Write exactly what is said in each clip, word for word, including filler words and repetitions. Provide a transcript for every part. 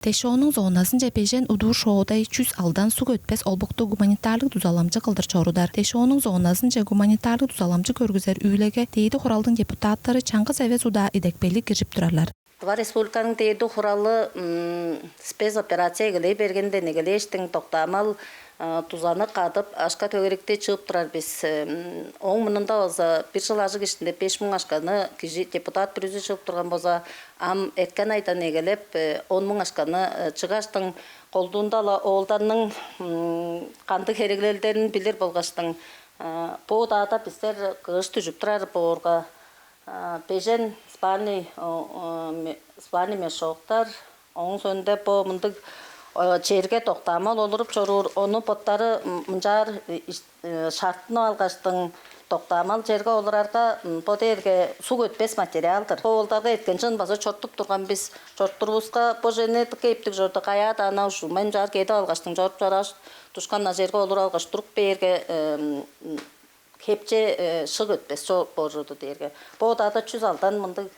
Тешооның зоназынче бежен удуур шоодай чүс алдан суг өтпес олбукту гуманитарлыг дузаламчы кылдыр чорудар. Тешооның зоназынче гуманитарлыг дузаламчы көргүзер үүлеге Дээди Хуралдың депутаттары чаңгыс эвес удаа идепкейлиг киржип турарлар. Тыва Республиканың Дээди Хуралы спецоперация эгелей бергенден эгелээштиң доктаамал дузаны кадып, акша-төгеректи чыып турар бис. Ооң мурнунда болза бир чыл ажыг иштинде беш муң акшаны кижи депутат бүрүзү чыып турган болза, ам эрткен айдан эгелеп он муң акшаны чыгаштың, колдуунда-ла оолдарның кандыг хереглелдерин билир болгаштың, бо удаада бистер кыш дүжүп турар боорга, бежен спальный, спальный мешоктар, ооң соонда бо мындыг черге доктаамал олуруп чоруур, ону боттары мынчаар шартынып алгаштың, доктаамал черге олурарга, бо дээрге суг өтпес материал-дыр. Бо оолдарга эрткен чыын база чорудуп турган бис. Чоруттурувуска, бо чүвени дыка эптиг чорду, каяа-даа ынаар ужулмайн, мынчаар кедип алгаштың, чоруп чорааш, душкан-на черге олуруп алгаш туруп бээрге, хепче шык өтпес чоп боор чорду дээрге. Бо удаада чүс алдан мындыг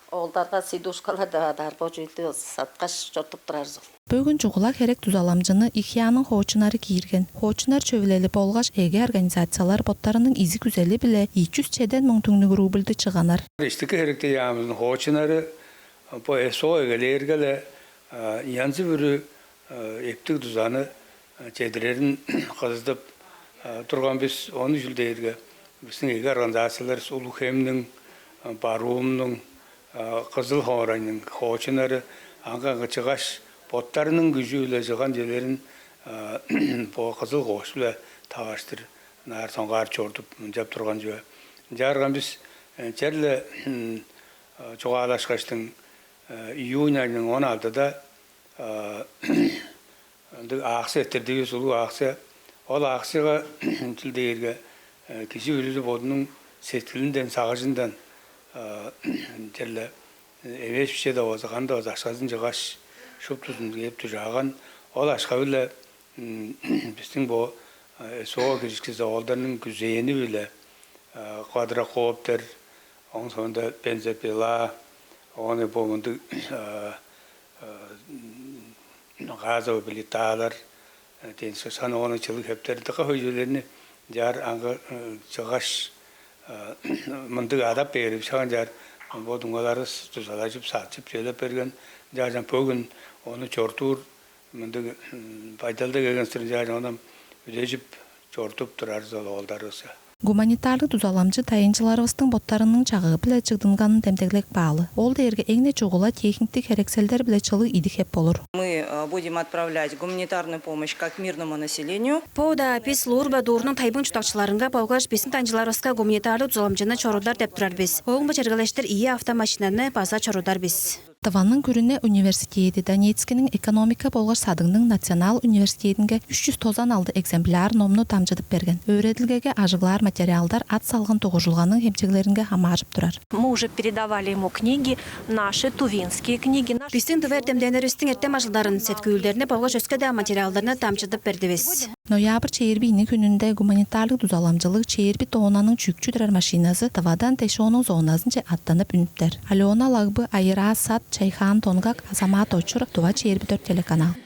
оолдарга сидушкалар деп адаар бо чүүлдү саткаш чорудуп турарывыс ол. Бөгүн чугула херек дузаламчыны ИХИА-ның хоочуннары киирген. Хоочуннар чөвүлели болгаш эге организациялар боттарының изиг күзели-биле ийи чүс чеден муң түңнүг рубльди чыганнар. Иштики херектер яамызының хоочуннары бо СВО эгелээрге-ле янзы-бүрү эптиг дузаны чедирерин кызыдып турган бис. Ону чүл дээрге, бистиң эге организациялар Улуг-Хемниң, Барыынның, Кызыл хоорайның хоочуннары аңгы-аңгы чыгаш, боттарының күжү-биле чыган чүвелерин бо Кызыл коош-биле таварыштыр ынаар соңгаар чорудуп, мынчап турган чүве. Ынчаарга бис черле чугаалашкаштың, июнь айның он алтыда ындыг акция эрттирдивис, улуг акция. Ол акцияга чүл дээрге, кижи бүрүзү бодунуң сеткилинден, сагыжындан черле эвээш-биче-даа болза, кандыг-даа болза акшазын чыггаш, шуптузун кээп дужааган. Ол акша-биле бистиң бо СВО киришкизи оолдарның күзээни-биле квадрокоптер, ооң соонда бензопила, оон бо мындыг газовый плиталар, тенче сан оон чылыг хептер, дыка хөй чүвелерни чаар аңгы чыггаш, мындыг адап бээри шагын чаар бо дуңмаларывыс дузалажып, садчып, чөлеп берген. Чаажан бөгүн ону чорудуур мындыг байдалда келген сырын чаажан ону үдежип чорудуп турарывыс ол оолдарывыска. Гуманитарлыг дузаламчы дайынчыларывыстың боттарының чагыы-биле чыгдынганын демдеглеп каалы. Ол дээрге эң-не чугула техниктиг херекселдер-биле чылыг идик хеп болур. Мы будем отправлять гуманитарную помощь как мирному населению. Бо удаа бис Луур-Бадуурнуң тайбың чурттакчыларынга болгаш бистиң дайынчыларывыска гуманитарлыг дузаламчыны чорудар деп турар бис. Ооң-биле чергелештир ийи автомашинаны база чорудар бис. Тываның күрүне университеди Донецкиниң экономика болгаш садыгның национал университединге үш чүс тозан алды экземпляр номну дамчыдып берген. Өөредилгеге ажыглаар материалдар ат салган дугуржулганың хемчеглеринге хамааржып турар. Мы уже передавали ему книги, наши тувинские книги. Бистиң тыва эртемденнеривистиң эртем ажылдарын, сеткүүлдерни болгаш өске-даа материалдарны дамчыдып бердивис. Ноябрь чээрби ийиниң хүнүнде гуманитарлыг дузаламчылыг чээрби тоннаның чүкчү турар машиназы Тывадан Тешооның зоназынче аттанып үнүптер. Алена Лагбы, Айыраа Сат, Чайхаан Тонгак, Азамат Очур, Тыва чээрби дөрт телеканал.